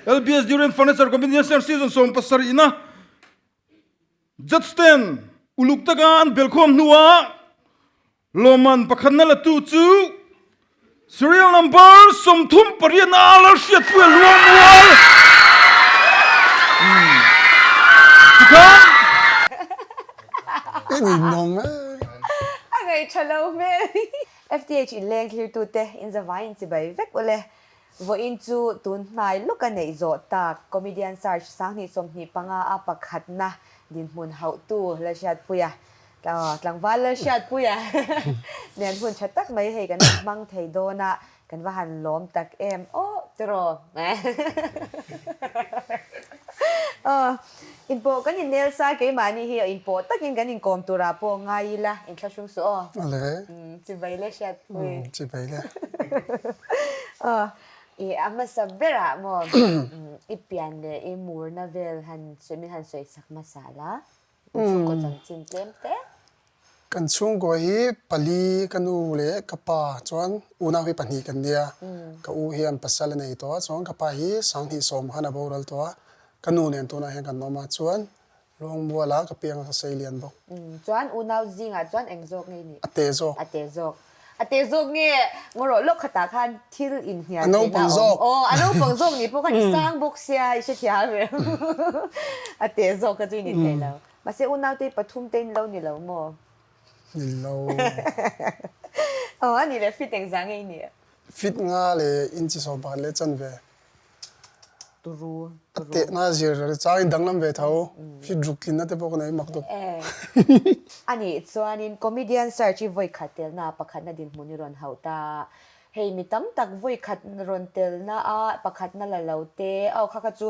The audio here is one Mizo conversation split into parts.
LBS Durian Furniture Company Search Season 17 ina Judge ten uluk taka an belkhawm hnuah lawmman pakhatna latu chu serial number 38 na a Lalhriatpuia Luangmual tikhan I ninawm e. A ngaih tha lo hmel. FTH inleng thlirtute inzavaiin chibai vek ule. Vawiin chu tun hnai lawka neih zawh tak Comedian Search 2025 a pakhatna dinhmun hauhtu Lalhriatpuia, tlangval Lalhriatpuia nen hun tha tak mai hei kan rawn hmang thei dawn a, kan va han lawm tak em aw tiraw? Aw, inpawh kan innel sa keimahni hi inpawh takin kan inkawm turah pawh ngai ila inthlahrung suh aw. Ale. Chibai le Hriatpui. Chibai le. Aw, i a hmasa berah maw i pian leh i murna vel han sawi min han sawi sak hmasa la, chhungkaw chanchin tlem te. Kan chhungkaw hi pali ka nu leh ka pa chuan unau hi pahnih kan nia. Ka u hian pasal a nei tawh a, chuan ka pa hi 2010 khan a boral tawh a, ka nu nen tunah hian kan awm a, chuan Luangmuala ka piang a ka sei lian bawk. Chuan unau zingah chuan eng zawk nge i nih? A te zawk. A te zawk. A te zawk nge ngaw rawh lawk khatah khan thil inhnial theihna a awm. Aw a naupang zawk nih pawh khan i sang bawk sia i hrethiam em? A te zawk kha chu i ni thei lo. Mahse unaute pathum te in lo ni lo maw? Ni lo. Aw a nih leh fit engzah nge i nih? Fit nga leh inchi sawm pakhat leh chanve. Turu. A tehna zir changin danglam ve tho. Fit ruk tlinna te pawh ka nei mak deuh. A nih chuanin comedian search i vawi khat telna pakhatna dinhmun i rawn hauh ta. Hei mi tam tak vawi khat rawn telna a pakhatna la lo te, aw kha kha chu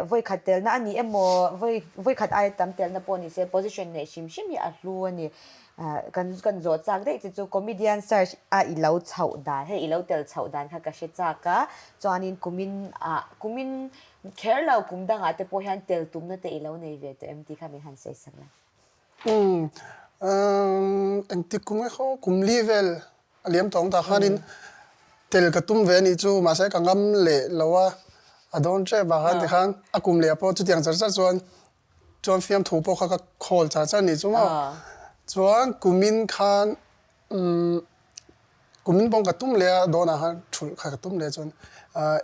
vawi khat telna a ni emaw vawi vawi khat aia tam telna pawh ni se position neih hrim hrim hi a hlu a ni. Kan kan zawh chak daih che chu comedian search a i lo chhoh dan hei i lo tel chhoh dan kha ka hre chak a, chuanin kumin ah kumin kher lo kum dangah te pawh hian tel tumna te i lo nei ve tawh em tih kha min han sawi sak la. Umm engtik kum nge khaw kum li vel A liam tawng tak khanin tel ka tum ve a nih chu mahse ka ngam leh lo a, a dawn tep ah khan tikhan a kum leh ah pawh chutiang char char chuan chuan fiamthu pawh kha ka khawl char char a nih chu maw. Chuan kumin khan umm kumin pawh ka tum leh a dawn ah khan thulh kha ka tum leh chuan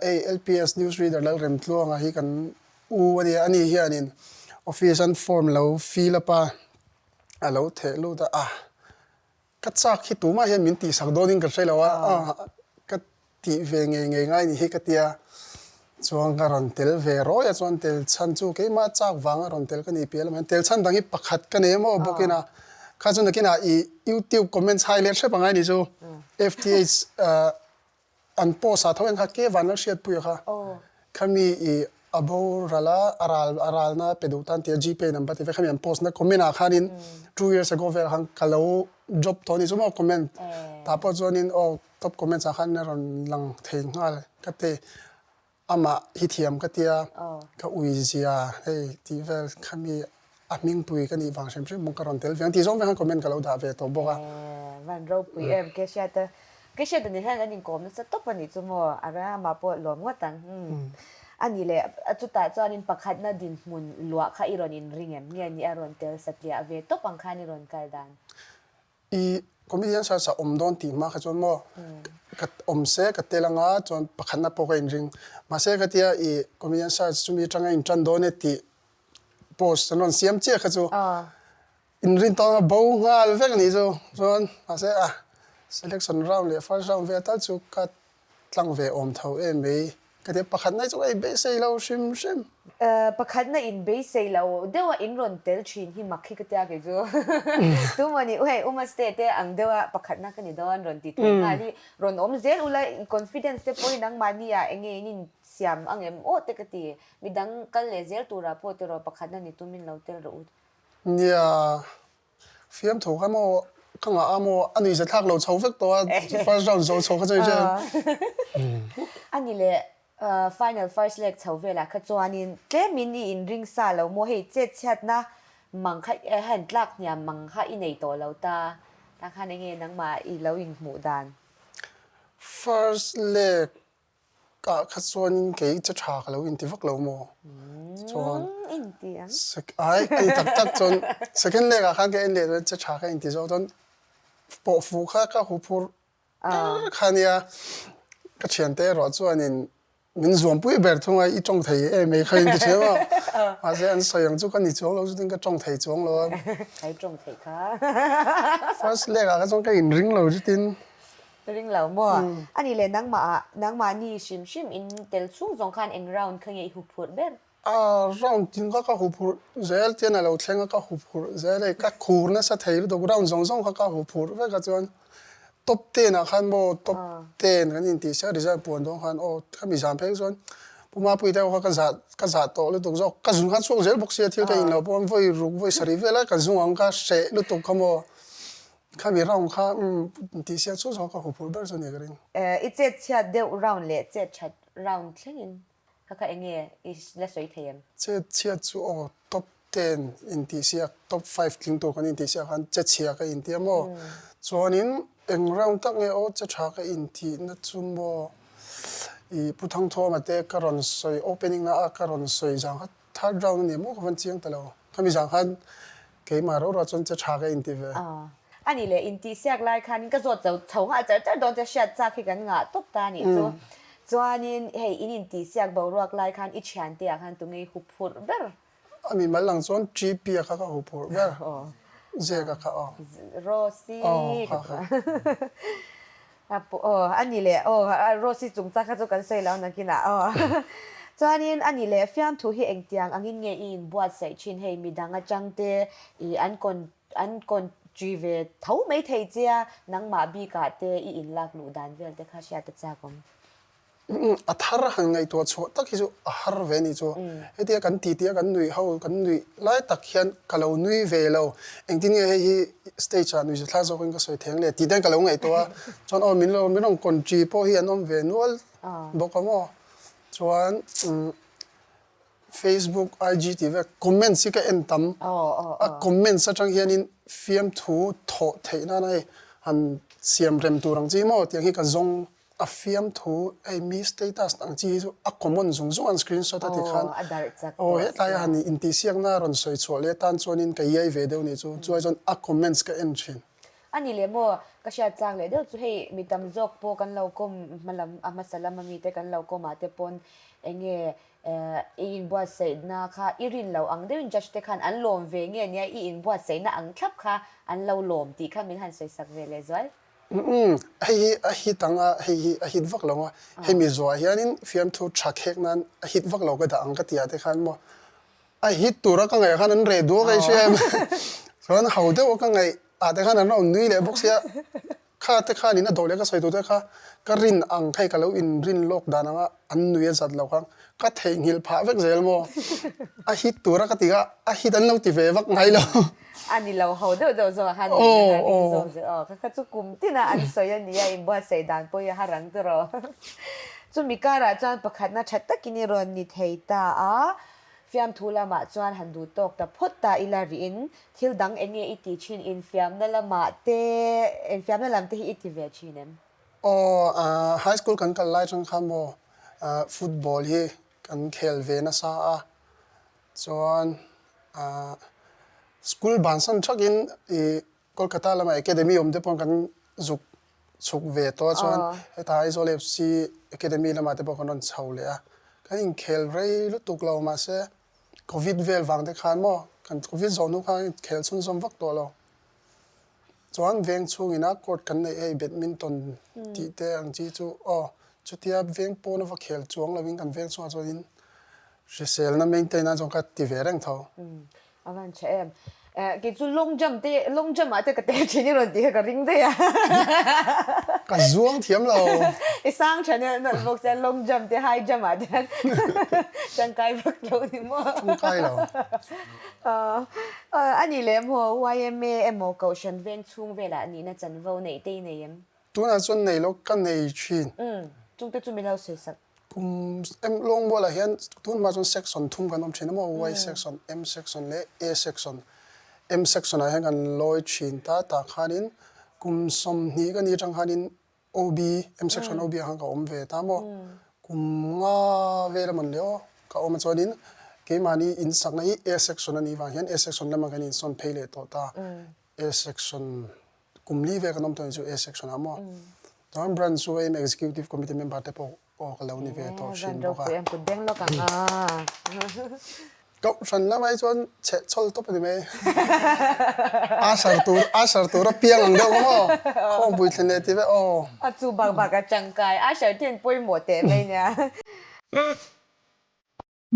hei LPS news reader Lalremtluanga hi kan u a nia, ani hianin office an form lo fill up a, a lo theh lut a, ah Ka chak hi tumah hian min tihsak dawnin ka hre lo a, ka tih ve ngei ngei ngai ni hi ka tia. Chuan ka rawn tel ve rawi a, chuan tel chhan chu keimah chak vanga rawn tel ka nih piah lamah hian tel chhan dang hi pakhat ka nei emaw bawkin a, kha chu nakinah i youtube comments hai let hrep angai ni chu FTH An post ah tho hian kha ke van la hriatpui a kha. Khami i a boral a, a ral a ralna pe duh tan tia gpay number tih vel khami an post na comment ah khanin 2 years ago velah khan ka lo drop tawh a ni chu maw comment tah pawh chuanin aw top comments ah khan a rawn lang thei nghal ka ti. Amah hi thiam ka tia, ka ui zia hei tih vel khami a hmingpui ka nih vang hrim hrim bawk ka rawn tel ve ang tih zawng vek khan comment ka lo dah ve tawh bawk a. Van ropui em ke hriata ke hriata ni hian kan inkawm nasa tawp a nih chu maw a rang amah pawh lawm ngawt ang a nih leh chutah chuanin pakhatna dinhmun luah kha i rawn inring em nge ni a rawn tel satliah ve tawp ang khan i rawn kal dan. I comedian search ah awm dawn tih hma kha chuan maw ka awm se ka tel anga chuan pakhatna pawh ka inring. Mahse ka tia i comedian search chumi atanga in tan dawn e tih post an rawn siam chiah kha chu inrin tawn a bo nghal vek a nih chu. Chuan mahse a selection round leh first round vel tal chu ka Tlang ve awm tho em mai. Ka tia pakhatna hi chu ka inbeisei lo hrim hrim. Pakhatna inbeisei lo deuha in rawn tel thin hi mak hi ka tia kei chu. Tumawni u hei Umaste te ang deuha pakhatna ka ni dawn rawn ti thei nghal hi rawn awm zel ula i confidence te pawh hi nangmahni ah enge in insiam ang em aw te ka ti. Midang kal leh zel turah pawh tiraw pakhatna ni tumin lo tel rawh u. Nia. Fiamthu kha maw ka ngah a maw a nuihza thlak lo chho vek tawh a first round zo chho kha chu hriat A ni le final first leg chho velah kha chuanin tlemin i inring sa lo maw hei chet chhiatna mang kha han tlak hniam mang kha i nei tawh lo ta tah khan enge nangmah i lo inhmuh dan. First leg. ah kha chuanin kei che tha ka lo inti vak lo maw? Chuan ai ani tak tak chuan second leg ah khan ka en leh chuan che tha ka inti zawk chuan pawh fuh kha ka huphurh ber kha ania ka thiante erawh chuanin Min zuampui ber thung a, i tawng thei em ei kha in ti ṭhiam a. Mahse an sawi ang chu ka ni chuang lo chutin ka tawng thei chuang lo a. Kai tawng thei kha. First leg ah kha chuan ka inring lo chutin. Ring lo maw? Ani leh nangmah ah, nangmah ni hrim hrim in tel chhung zawng khan eng round kha nge i huphurh ber? A round tin kha ka huphurh zel tian a lo thleng a ka huphurh zel hei ka khur nasa thei lutuk round zawng zawng kha ka huphurh vek a chuan top ten ah khan maw top ten kan intih sia result puan dawn khan aw khami zan phei chuan Pu Mapuii te ho kha ka zah ka zah tawh lutuk zawk ka zun kha chhuak zel bawk sia thil ka in loh pawh vawi ruk vawi sarih vel a ka zung ang ka hreh lutuk kha maw khami round kha umm intih sia chu zawng ka huphurh ber chu a ni ka ring. I chet chhiat deuh round leh chet that round thlengin Kha kha enge i la sawi thei em? Chet chhiat chu aw top ten intihsiak top five tling tur kan intihsiak khan che chhia ka inti a maw? Chuanin eng round tak nge aw che tha ka intihna chu maw i Pu Thangthuama te ka rawn sawi opening na a ka rawn sawi zang kha third round a ni maw ka van chiang ta lo. Khami zang khan Keimah rau rau chuan che tha ka inti ve. A nih leh intihsiak lai khanin ka zawt chho chho nghah char char dawn che hriat chak hi kan ngah tawp ta a nih chu. Chuanin hei in intihsiak boruak lai khan i thiante ah khan tunge i huphurh ber? A mi mal lang chuan TP a kha ka huphurh ber. Zek a kha aw. Rosy ka kha. Aw a ni leh aw Rosy chungchang kha chu kan sawi lo nakinah aw. Chuanin a ni leh fiamthu hi engtiang angin nge i inbuatsaih thin hei midang atang te i an kawn an kawn ṭi ve tho mai thei che a nangmah bikah te i inlak luh dan vel te kha hriat a chak awm. A thar han ngaihtuah chhuah tak hi chu a har ve a nih chu. Hetia kan titi a kan nuih ho kan nuih lai tak hian ka lo nui ve lo. Engtin nge hei hi stage ah nuihza thlak zawkin ka sawi theng le tih te ka lo ngaihtuah a. Chuan aw min lo min rawn kawn ṭi pawh hi an awm ve nual bawk a maw. Chuan Facebook, IG tih vel comments hi ka en tam. A comments atang hianin fiamthu thawh theih nana hei han siam rem tur ang chi maw tiang hi ka zawng. A fiamthu hei mi status ang chi hi chu a common zung zung an screenshot a ti khan aw hetlai a han intihsiakna a rawn sawi chhuah leh atan chuanin ka iai ve deuh nih chu chuai chuan a comments ka en thin. A ni leh maw ka hriat chak leh deuh chu hei mi tam zawk pawh kan lo kawm hma lam a hmasa lam ami te kan lo kawm ah te pawn enge i inbuatsaihna kha i rin lo ang deuhin judge te khan an lawm ve nge nia i inbuatsaihna ang thlap kha an lo lawm tih kha min han sawi sak ve leh zual. Umm, hei hi a hit ang a, hei hi a hit vak lo ang a, hemi zuah hianin fiamthu tha khek nan a hit vak lo ka dah ang ka ti ah te khan maw a hit tura ka ngaih ah khan an reh duak a i hria em? Chuan ho deuh a ka ngaih ah te khan an rawn nui leh bawk sia, kha te khanin a dawh leh ka sawi tur te kha ka rin ang hei ka lo inrin lawk dan anga an nui a zat lo khan ka theihnghilh phah vek zel maw? A hit tura ka ti kha a hit an lo ti ve vak ngai lo. A ni lo ho deuh deuh zawk ah khan ni na khan in zawk zel aw kha kha chu kum tin a an sawi a nia inbuatsaih dan pawh hi a har ang chu rawh. Chumi karah chuan pakhatna tha takin i rawn ni thei ta a, fiamthu lamah chuan han duh tawk ta phawt ta ila rihin thil dang eng nge i tih thin infiamna lamah te infiamna lam te hi i ti ve thin em? Aw high school kan kal lai atang khan maw football hi kan khel ve nasa a Chuan ah school bansan thakin ih Kolkata lamah academy awm te pawh kan zuk chhuk ve tawh a chuan hetah Aizawl FC academy lamah te pawh kan rawn chho leh a, kan inkhel rei lutuk lo mahse covid vel vang te khan maw kan covid zawh hnu khan inkhel chhunzawm vak tawh lo. Chuan veng chhungin a court kan neih hei badminton tih te ang chi chu aw chutia veng pawn a va khel chuang lovin kan veng chhungah chuanin hriselna maintain a chuan ka ti ve reng tho. A van tha em. Kei chu long jump te long jump ah te ka tel thin i rawn tih kha ka ring daih a. Ka zuang thiam lo. I sang tha nia nawlh bawk sia long jump te high jump ah te hian tangkai vak lo ni maw. Tangkai lo. A nih leh maw YMA emaw Kohhran veng chhung velah nihna chanvo neih te i nei em? Tunah chuan nei lo ka nei thin. Umm, chungte chu min lo sawi sak. Kum em lawng mualah hian tun hma chuan section thum kan awm thin a maw, Y section, M section leh A section. M section ah hian kan lawi thin ta, tah khanin kum 20 ka ni atang khanin OB, M section OB ah khan ka awm ve ta maw. Kum nga vel a mawn le aw ka awm a chuanin keimahni insakna hi A section a nih vang hian A section lamah kan insawn phei leh tawh ta. A section kum li vel kan awm tawh ni chu A section ah maw. Chuan branch chu hei executive committee member te pawh aw ka lo ni ve tawh thin bawk a. Kohhran lamah hi chuan chheh chhawl tawp a ni mai. Usher tur usher tur a piang ang deuh kha maw? Khawmpui thlen leh ti vek aw. A chu bak bak a tangkai usher te an pawimawh teh mai nia.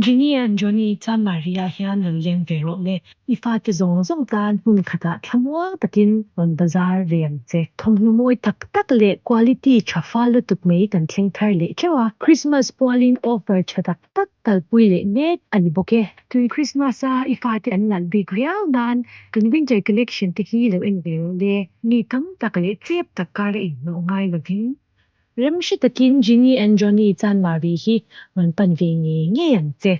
Ginny and Johnny chuan Maria hian rawn leng ve rawh le. I fate zawng zawng tan hmun khatah thlamuang takin rawn bazar ve ang che. Thawmhnaw mawi tak tak leh quality tha fal lutuk mai kan thleng thar leh teuh a. Christmas pualin offer tha tak tak kalpui leh mek a ni bawk e. Tui Christmas a i fate an nalh bik riau nan kan winter collection te hi lo en ve rawh le. Mi tam tak leh tlep tak kar a inhnawh ngai lovin rem hre takin Ginny and Johnny Chanmari hi rawn pan ve ngei ngei ang che.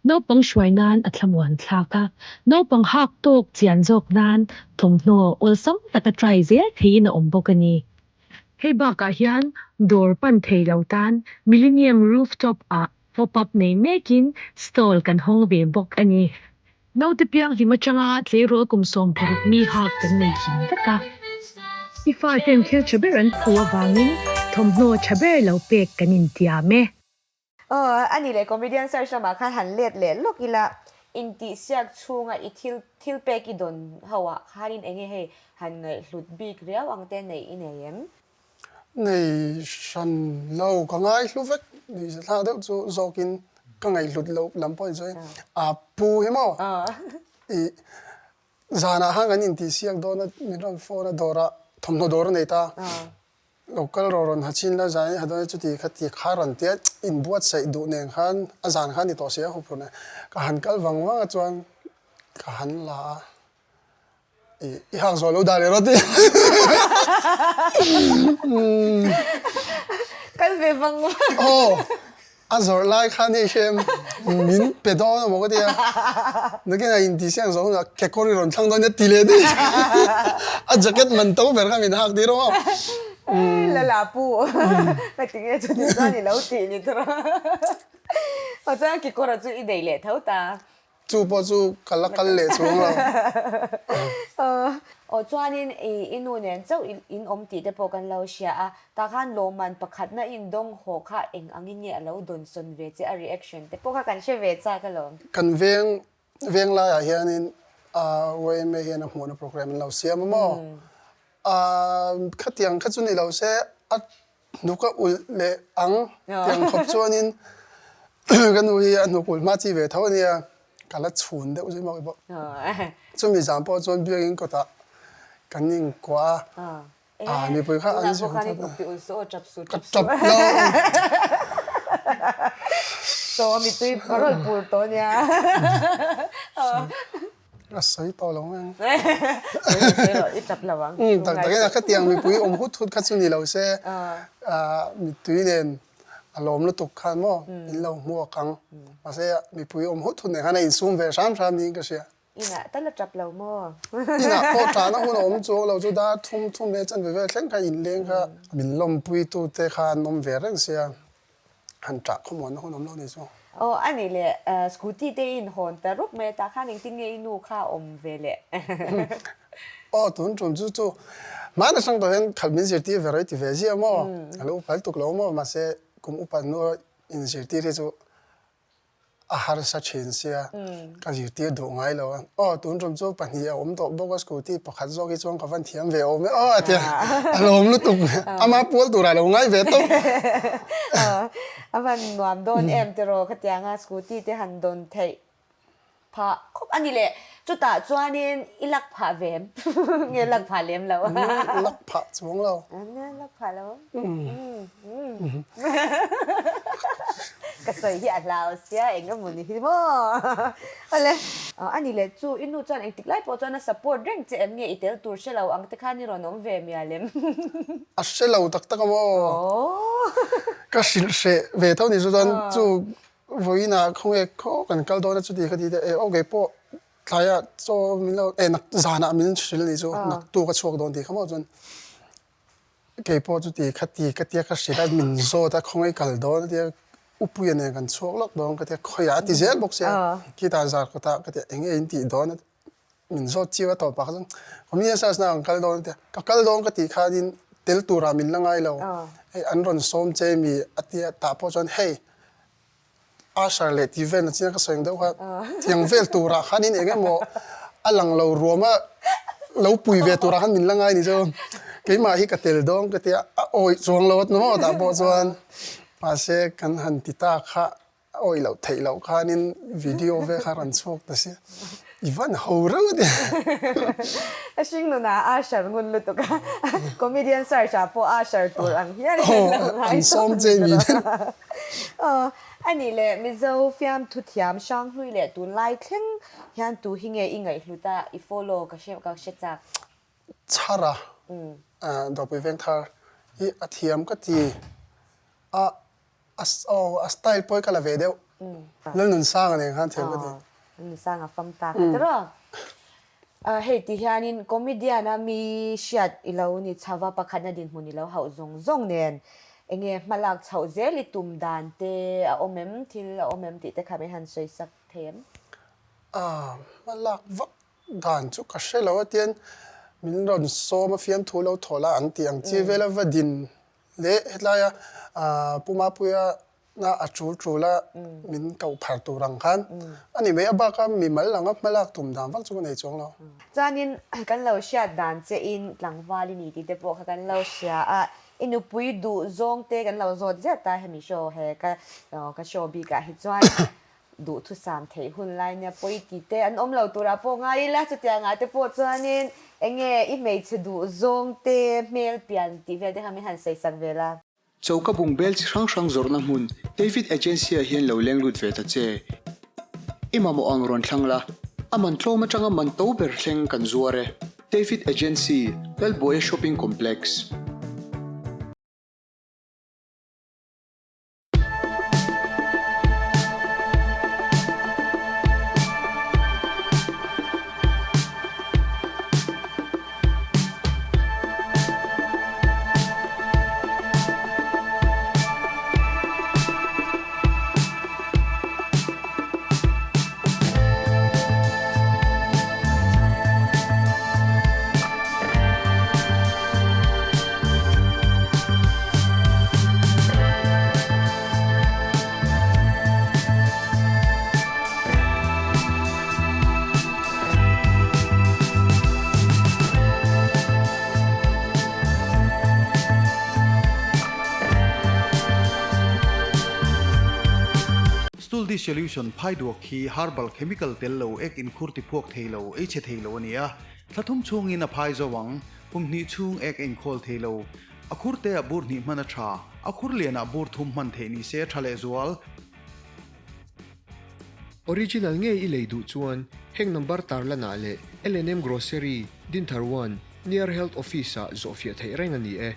Naupang hruai nan a thlamuan thlak a, naupang hak tawk chian zawk nan thawmhnaw awlsam taka try zel theihin a awm bawk a ni. Hei bakah hian dawr pan thei lo tan Millennium Rooftop ah pop-up nei mekin stall kan hawng ve bawk a ni. Naute pianghlim atanga tleirawl kum 16 mi hak kan nei kim vek a. I faten thil tha ber an phu avangin thawmhnaw tha ber lo pek kan intiam e. Aw, a ni leh comedian search lamah khan han let leh lawk ila, intihsiak chhunga i thil thil pek i dawn ho ah khanin eng nge hei han ngaihhlut bik riau ang te neih i nei em? Nei hran lo, ka ngaihlu vek ni se thla deuh chu zawkin ka ngaihhlut loh lam pawh ni chuan a pu hi maw i zanah khan kan intihsiak dawn a min rawn phone a dawrah thawmhnaw dawr a nei ta. Lo kal rawh rawn ha chin la zan i ha dawn e chuti kha ti kha rawn tia inbuatsaih duh nen khan a zan khan ni tawh si a huphurh nen ka han kal vang vang a chuan ka han la a i i hak zawh lo dah leh rawh ti Kal ve vang vang. Aw A zawrh lai khan hei hrem min pe dawn a maw ka ti a, nakin a intihsiak zawh hunah kekawr i rawn thlang dawn nia ti leh daih a jacket man to ber kha min hak tir awm a. Lala pu ka ti nge chuti chuan i lo tih ni tur a. Chuan kekawr chu i nei leh tho ta. Chu pawh chu ka la kal leh chuang lo. Aw chuanin i nu nen chauh in awm tih te pawh kan lo hria a, tah khan lawmman pakhatna in dawng haw kha eng angin nge a lo dawnsawn ve che a reaction te pawh kha kan hre ve chak alawm. Kan veng veng laiah hianin yma hian a hmuhna programme an lo siam a maw? Khatiang kha chu ni lo se a Hnuk a ulh leh ang tiang khawp chuanin ka nu hi a hnuk ulh hma chi ve tho a nia, ka la chhun deuh zui mawk bawk. Chumi zan pawh chuan biakinn kawtah kan inkuah a, mipui kha an zir tawp a. Ka tap lo. A sawi tawh lo mai ang. Sawi rawh, i tap lo ang. Umm, tak takin a khatiang mipui awm hut hut kha chu ni lo se, mittui nen a lawm lutuk khan maw min lo hmuak ang. Mahse mipui awm hut hut nen khan a insum ve hram hram niin ka hria. Inah tal a tap lo maw? Inah pawh tahna hun a awm chuang lo chu dar thum thum leh chanve vel thleng kha inleng kha min lawmpuitute kha an awm ve reng sia. Han ṭah khawmuanna hun awm lo ni chu. Aw a nih leh scooty te i inhawn ta rup mai a tah khan engtin nge i nu kha a awm ve leh? Aw tun ṭum chu chu hmana hrang tawh hian khalh min zirtir ve rawih ti ve ziah maw? A lo upa lutuk lo maw? Mahse kum upa hnua inzirtir hi chu A harsa thin sia, ka zirtir duh ngai lo a. Aw, tun tum chu pahnih a awm tawh bawk a, scooty pakhat zawk hi chuan ka van thiam ve awm e aw a ti a, a lawm lutuk. Ama pual turah lo ngai ve tawp. A van nuam dawn em tiraw khatianga scooty te han dawn theih phah khawp a ni le. Chutah chuanin i lak phah ve em? Nge lak phah lem lo? Lak phah chuang lo. Lak phah lo. Ka sawi hi a hlau sia eng emaw ni hi maw? Awle. A ni leh chu i nu chuan engtik lai pawh chuan a support reng che em nge i tel tur hre lo ang te khan i rawn awm ve mial em? A hre lo tak tak a maw? Ka hrilh hreh ve tho ni chu chuan chu vawiinah khawnge khaw kan kal dawn a chuti kha ti te e aw keipawh tlaiah chaw min lo e nak zanah min hrilh ni chu naktuk a chhuak dawn tih kha maw chuan Keipawh chu ti kha ti ka tia ka hrilh a, min zawt a khawngaih kal dawn a tia. Upuia nen kan chhuak lawk dawn ka tia khawiah a ti zel bawk sia khitah zar kawtah ka tia eng nge in tih dawn a min zawt chiu a tawpah kha chuan comedian search na kan kal dawn a tia ka kal dawn ka tih khanin tel turah min la ngai lo hei an rawn sawm che mi a tia tah pawh chuan hei Usher leh tih vel na chiang ka sawi ang deuh kha tiang vel turah khanin eng emaw a lang lo ruam a lo pui ve turah khan min la ngai ni chu keimah hi ka tel dawn ka tia a awih chuang lo a maw tah pawh chuan mahse kan han ti ta kha a awih loh theih loh khanin video vel kha rawn chhuak ta sia i van ho reuh a ti. A hring nunah Usher ngun lutuk a comedian search ah pawh Usher tur ang hian in lo ngai An sawm che mi ten. Aw, a nih leh Mizo fiamthu thiam Hranghlui leh tunlai thleng hian tu hi nge i ngaihhlut a, i follow ka hre ka hre chak. Chhara Dawpui Vengthar hi a thiam ka ti a, aw a style pawh hi ka la ve deuh. Lalnunsanga nen khan thiam ka ti. Aw, Lalnunsanga fam ta ka ti rawh. Hei ti hianin comedian a mi hriat i lo ni chho va, pakhatna dinhmun i lo hauh zawng zawng nen enge hmalak chhoh zel i tum dan te a awm em, thil a awm em tih te kha min han sawi sak thei em? Hmalak vak dan chu ka hre lo a tian min rawn sawm a fiamthu lo thaw la ang tih ang chi vela va din leh hetlaia Pu Mapuia Na a tul tul a, min koh phar tur ang khan a ni mai. A bak a mimal anga hmalak tum dan vak chu ka nei chuang lo. Chuanin kan lo hriat dan che in tlangval i ni tih te pawh kha kan lo hria a, i nupui duh zawng te kan lo zawt zet a, hemi show he ka ka show bik ah hi chuan duhthusam theih hun lai nia pawi ti te an awm lo turah pawh ngai ila, chutiang ah te pawh chuanin enge i hmeichhe duh zawng te hmel pian tih vel te kha min han sawi sak ve la. Choka bungbel chi hrang hrang zawrhna hmun David Agency-ah hian lo leng lut ve ta che. I mamawh ang rawn thlang la, a man tlawm atanga man to ber thleng kan zuar e. David Agency, Lalbuaia Shopping Complex. Stool dissolution phaiduak hi herbal chemical tel lo ek inkhur tiphuak thei lo, ei chhe thei lo a ni a. Thla thum chhungin a phai zo ang. Kum hnih chhung ek a inkhawl thei lo. A khur te ah bur hnih hman a tha. A khur lian ah bur thum hman theih ni se a tha lehzual. Original ngei i lei duh chuan heng number tarlanah leh L&M Grocery, Dinthar One, near Health Office ah zawhfiah theih reng a ni e.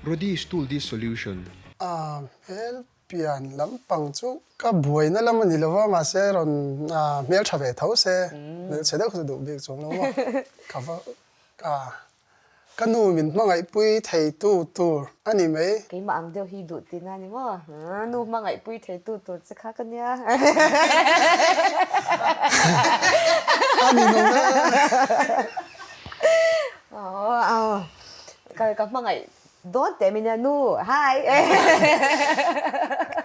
Rody Stool Dissolution. A hmel pian lampang chu ka buaina lam a ni lova mahse rawn hmel tha ve tho se hmelchhe deuh kha chu duh bik chuang lo maw ka va ka Ka nu min hmangaihpui theitu tur a ni mai. Keimah ang deuh hi duh tina ni maw? Nu hmangaihpui theitu tur che kha ka nia. A ni lo e. Ka hmangaih dawn teh mai nia nu. Hi.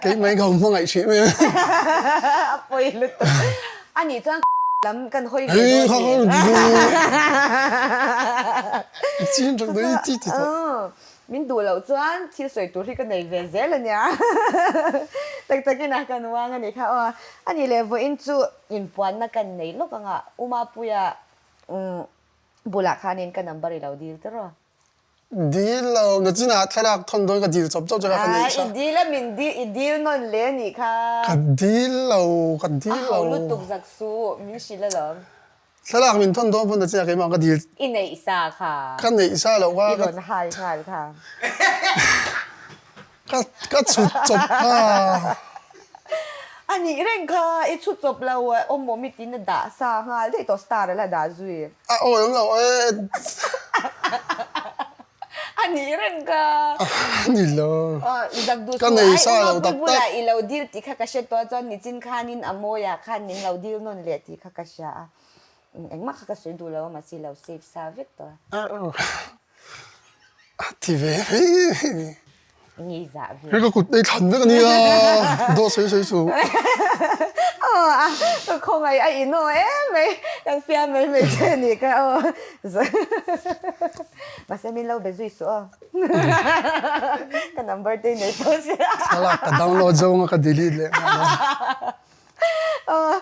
Keimah hi ka hmangaih hrih mai a. A pawi lutuk. A nih chuan lam kan hawi ve dawn ni. Min duh loh chuan thil sawi tur hi ka nei ve zel a nia. Tak takin a kan uang a nih kha aw. A nih leh vawiin chu inpuanna kan nei lawk ang a, U Mapuia bulah khanin ka number i lo dil tiraw. Dil lo, na chinah thlalak thawn dawn ka dil chawp chawp chu ka neih sa. I dil a min dil, i dil nawn le a nih kha. Ka dil lo, ka dil lo. A ho lutuk zak su, min hrilh alawm. Thlalak min thawn dawn pawn na chinah keimah ka dil. I neih sa kha. Ka neih sa loh kha. I rawn hai nghal kha. Ka ka chhut chawp kha. A nih reng kha, i chhut chawp lo awm awm i tin a dah sa nghal daih tawh star a la dah zui. A awi awm lo e. A. nih reng ka. Ni lo. Zak duh Ka nei sa lo tak tak. Bulah i lo dil tih kha ka hre tawh a chuan nichin khanin a mawiah khan min lo dil nawn leh tih kha ka hria a. Engmah kha ka sawi duh lo a mahse i lo save sa vek tawh a. A ti ve mai mai. Ni zah ve. Hei ka kut ei thlan vek a nia, dawt sawi sawi suh. Aw a ka khawngaih a in aw em mai, kan fiam mai mai che a nih kha aw. Mahse min lo be zui suh aw. Ka number te i nei tawh sia. Thlalak ka download zawng a ka delete leh nghal a. Aw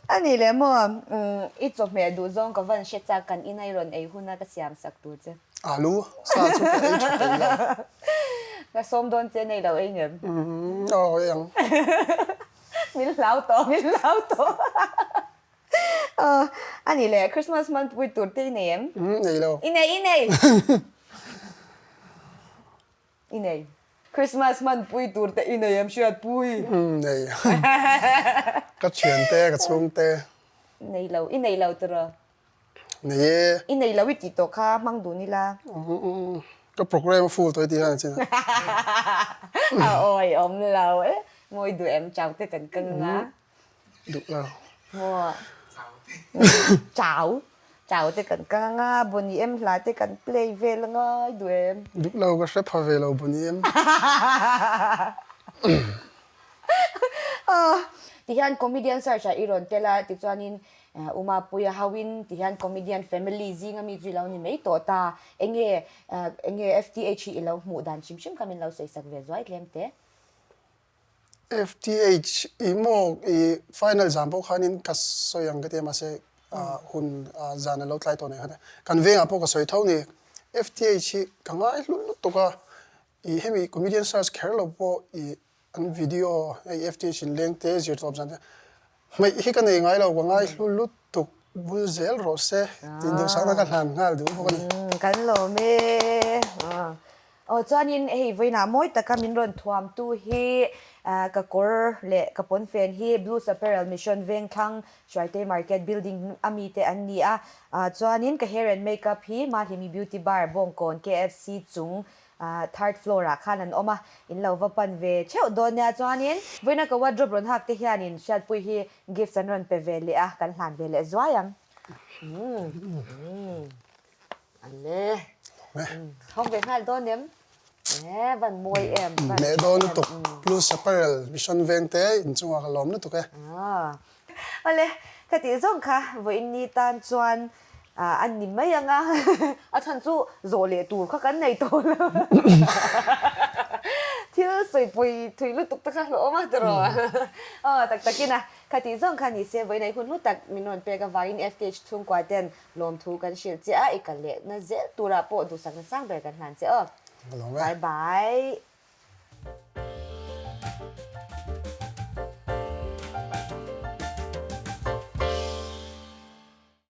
a nih leh maw, i chawhmeh duh zawng ka van hre chak kan ina i rawn ei hun a ka siam sak tur che. Alu sa chu ka ei tha peih lo. Ka sawm dawn che nei lo ei ngem. Aw ei ang. Min hlau tawh, min hlau tawh. Aw a nih leh Christmas month pui tur te i nei em? Nei lo. I nei, i nei. I nei. Christmas hman pui tur te i nei em hriatpui? Nei. Ka thian te, ka chhung te. Nei lo, i nei lo tiraw? Nei e. I nei lo i tih tawh kha hmang dun ila. Ka program a full tawh i tih khan a chin a. A awi awm lo e. Mawi duh em chau te kan kang a. Duh lo. Maw. Chau. Chau te kan kang a, Boney M hla te kan play vel a ngai duh em. Duh lo ka hre pha ve lo Boney M. Tihian comedian search ah i rawn tel a tichuanin Umapuia hoin tihian comedian family zinga mi chu i lo ni mai tawh ta. Enge enge FTH hi i lo hmuh dan hrim hrim kha min lo sawi sak ve zuai tlem teh. FTH i maw i final zan pawh khanin ka sawi ang ka ti a mahse hun zan a lo tlai tawh nen khan kan vengah pawh ka sawi tho ni. FTH hi ka ngai hlut lutuk a i hemi comedian search kher lo pawh i An video hei FTH in leng te zir tawp zan te hmeih hi ka nei ngai lo ka ngai hlu lutuk bul zel rawh se tih duhsakna ka hlan nghal duh bawk a ni. Kan lawm e. Aw chuanin hei vawiinah mawi taka min rawn thuamtu hi ka kawr leh ka pawnfen hi Blues Apparel Mission Vengthlang Hruaitei Market Building a mite an ni a. Chuanin ka hair and makeup hi Mahlimi Beauty Bar Bawngkawn KFC chung Third floor ah khan an awm a, in lo va pan ve theuh dawn nia. Chuanin vawiina ka wardrobe rawn hak te hianin Hriatpui hi gifts an rawn pe ve leh a, kan hlan ve leh zuai ang. Umm ale hawng ve nghal dawn em? E van mawi em, van Meh dawn lutuk, Plus Apparel Mission veng te inchungah ka lawm lutuk e. Awle, ka tih zawng kha vawiin ni tan chuan a ni mai ang a, a chhan chu zawh leh tur kha kan nei tawh lo. Thil sawipawi thui lutuk te kha hlawhawm a tiraw? Aw, tak takin a, kha tih zawng kha ni se vawiin ei hun hlu tak min rawn pek avangin FTH chhungkua ten lawmthu kan hrilh che a, i kal lehna zel turah pawh duhsakna sang ber kan hlan che aw. Ka lawm e. Bye bye.